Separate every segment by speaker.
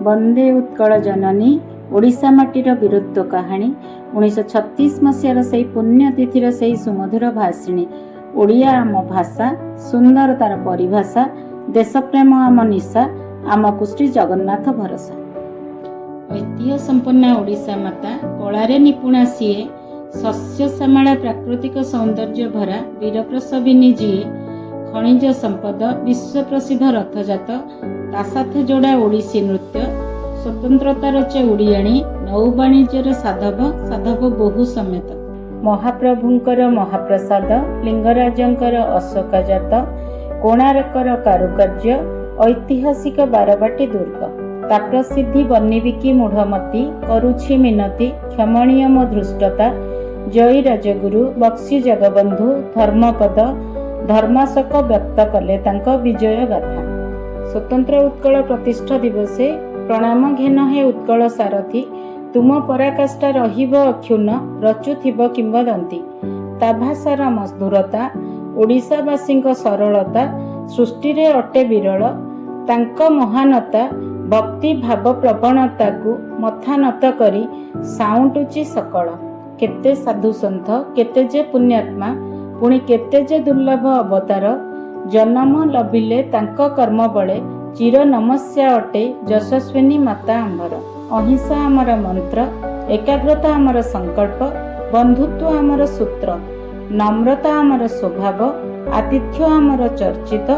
Speaker 1: ବନ୍ଦେ ଉତ୍କଳ ଜନନୀ, ଓଡ଼ିଶା ମାଟିର ବୀରତ୍ୱ କାହାଣୀ, 1936 ମସିହାର ସେଇ ପୁଣ୍ୟତିଥିର ସେଇ ସୁମଧୁର ଭାଷିଣୀ। ଓଡ଼ିଆ ଆମ ଭାଷା, ସୁନ୍ଦର ତାର ପରିଭାଷା, ଦେଶପ୍ରେମ ଆମ ନିଶା, ଆମକୁ ଶ୍ରୀ ଜଗନ୍ନାଥ ଭରସା। ଐତିହ୍ୟ ସମ୍ପନ୍ନା ଓଡ଼ିଶା ମାତା, କଳାରେ ନିପୁଣା ସିଏ, ଶସ୍ୟ ଶ୍ୟାମଳା ପ୍ରାକୃତିକ ସୌନ୍ଦର୍ଯ୍ୟ ଭରା ବୀରପ୍ରସବିନୀ ଯିଏ, ଖଣିଜ ସମ୍ପଦ, ବିଶ୍ୱ ପ୍ରସିଦ୍ଧ ରଥଯାତ, ତା ସାଥେ ଯୋଡ଼ା ଓଡ଼ିଶୀ ନୃତ୍ୟ, ସ୍ୱତନ୍ତ୍ରତାର ଚେ ଓଡ଼ିଆଣୀ, ନୌବାଣିଜ୍ୟର ସାଧବ, ସାଧବ ବୋହୂ ସମେତ ମହାପ୍ରଭୁଙ୍କର ମହାପ୍ରସାଦ, ଲିଙ୍ଗରାଜଙ୍କର ଅଶୋକାଜାତ, କୋଣାର୍କର କାରୁକାର୍ଯ୍ୟ, ଐତିହାସିକ ବାରବାଟୀ ଦୁର୍ଗ। ତା ପ୍ରସିଦ୍ଧି ବର୍ଣ୍ଣିବି କି ମୂଢ଼ମତି, କରୁଛି ମିନତି, କ୍ଷମଣୀୟ ମୋ ଧୃଷ୍ଟତା। ଜୟୀ ରାଜଗୁରୁ, ବକ୍ସି ଜଗବନ୍ଧୁ, ଧର୍ମପଦ, ଧର୍ମାଶୋକ ବ୍ୟକ୍ତ କଲେ ତାଙ୍କ ବିଜୟ ଗାଥା। ସ୍ୱତନ୍ତ୍ର ଉତ୍କଳ ପ୍ରତିଷ୍ଠା ଦିବସେ ପ୍ରଣାମ ଘେନ ହେ ଉତ୍କଳ ସାରଥୀ, ତୁମ ପରାକାଷ୍ଠା ରହିବ ଅକ୍ଷୁଣ୍ଣ, ରଚୁଥିବ କିମ୍ବଦନ୍ତୀ। ତା ଭାଷାର ମଧୁରତା, ଓଡ଼ିଶାବାସୀଙ୍କ ସରଳତା ସୃଷ୍ଟିରେ ଅଟେ ବିରଳ। ତାଙ୍କ ମହାନତା, ଭକ୍ତି ଭାବ ପ୍ରବଣତାକୁ ମଥା ନତ କରି ସାଉଁଟୁଛି ସକଳ। କେତେ ସାଧୁସନ୍ଥ, କେତେ ଯେ ପୁଣ୍ୟାତ୍ମା, ପୁଣି କେତେ ଯେ ଦୁର୍ଲଭ ଅବତାର ଜନମ ଲଭିଲେ ତାଙ୍କ କର୍ମ ବଳେ। ଚିର ନମସ୍ୟା ଅଟେ ଯଶସ୍ୱିନୀ ମାତା ଆମ୍ଭର। ଅହିଂସା ଆମର ମନ୍ତ୍ର, ଏକାଗ୍ରତା ଆମର ସଂକଳ୍ପ, ବନ୍ଧୁତ୍ୱ ଆମର ସୂତ୍ର, ନମ୍ରତା ଆମର ସ୍ୱଭାବ, ଆତିଥ୍ୟ ଆମର ଚର୍ଚ୍ଚିତ,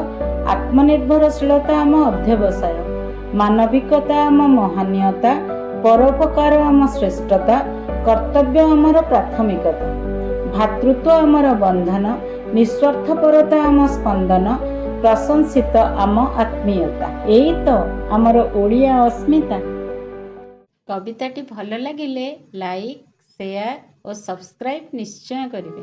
Speaker 1: ଆତ୍ମନିର୍ଭରଶୀଳତା ଆମ ଅଧ୍ୟବସାୟ, ମାନବିକତା ଆମ ମହାନୀୟତା, ପରୋପକାର ଆମ ଶ୍ରେଷ୍ଠତା, କର୍ତ୍ତବ୍ୟ ଆମର ପ୍ରାଥମିକତା, ଭ୍ରାତୃତ୍ୱ ଆମର ବନ୍ଧନ, ନିସ୍ୱାର୍ଥପରତା ଆମ ସ୍ପନ୍ଦନ, ପ୍ରଶଂସିତ ଆମ ଆତ୍ମୀୟତା। ଏଇ ତ ଆମର ଓଡ଼ିଆ ଅସ୍ମିତା। କବିତାଟି ଭଲ ଲାଗିଲେ ଲାଇକ୍, ସେୟାର ଓ ସବସ୍କ୍ରାଇବ୍ ନିଶ୍ଚୟ କରିବେ।